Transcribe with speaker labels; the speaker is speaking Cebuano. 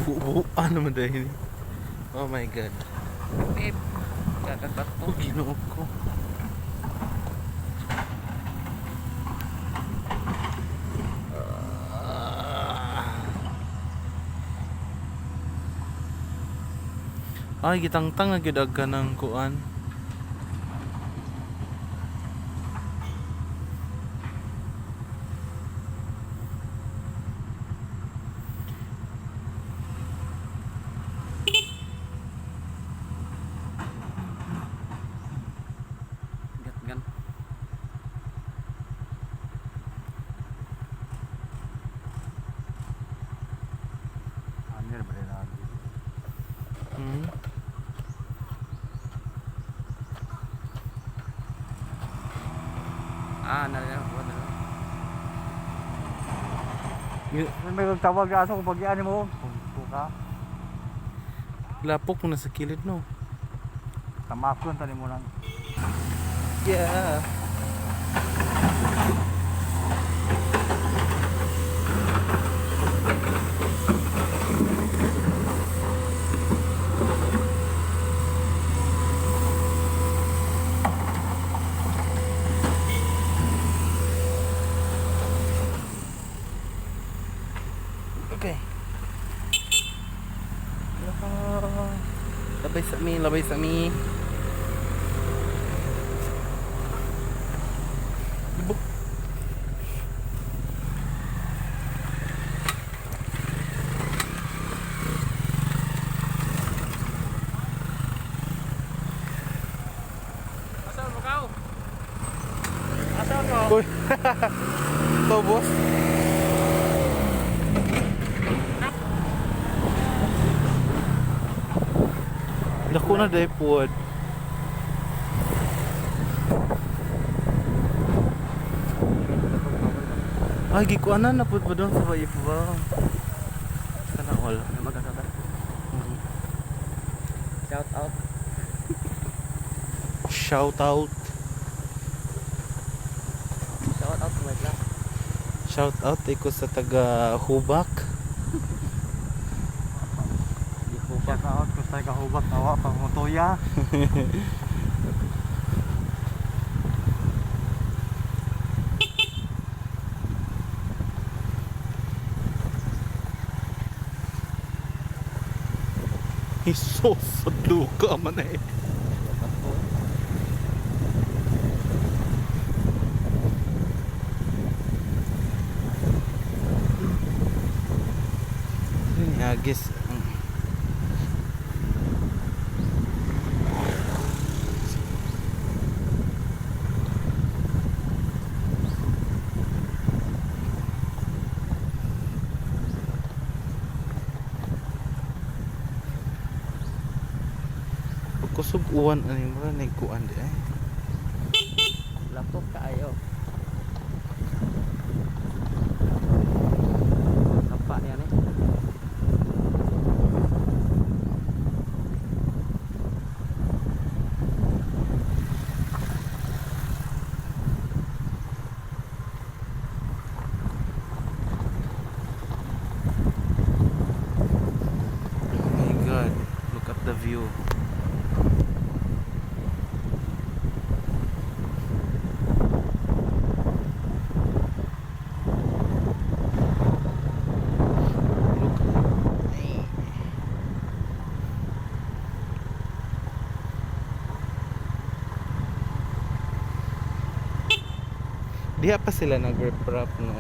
Speaker 1: Bubuan naman dahil. Oh my God.
Speaker 2: Babe. Kakagat ko.
Speaker 1: Oh, Ginoo ko. Ah. Ay, gitangtang na gyud ag kanang kuan.
Speaker 2: Gatgan.
Speaker 3: Anir ba rin ang
Speaker 2: Ah, nalala ko na.
Speaker 3: May tawag aso kung pag-ian mo. Buka.
Speaker 1: Lapok mo na sa kilid, no?
Speaker 3: Tamakon tani mo lang.
Speaker 1: Yeah. Okay. Labay sa mi, labay sa mi. Ibok.
Speaker 2: Asa mo ka? Asa ko?
Speaker 1: Uy. To, boss. Dako na day pod. Ay, gikuanan na pod ba doon sa ba? Sana all.
Speaker 2: Magkakata. Shout out.
Speaker 1: Shout out.
Speaker 2: Shout out to my class.
Speaker 1: Shout out iko sa taga Hubak.
Speaker 2: Di ko pa.
Speaker 3: Shout out ko sa kahubak awa pang mutuya.
Speaker 1: Jesus, sa duka man eh. Yun, Agis. Pagkusog uwan ani mo ra nagkuan di ay.
Speaker 2: Lapok kaayo. Kapa niya ni.
Speaker 1: Oh my God, look at the view. Look. Ay. Diha pa sila nag-rep-rap, no?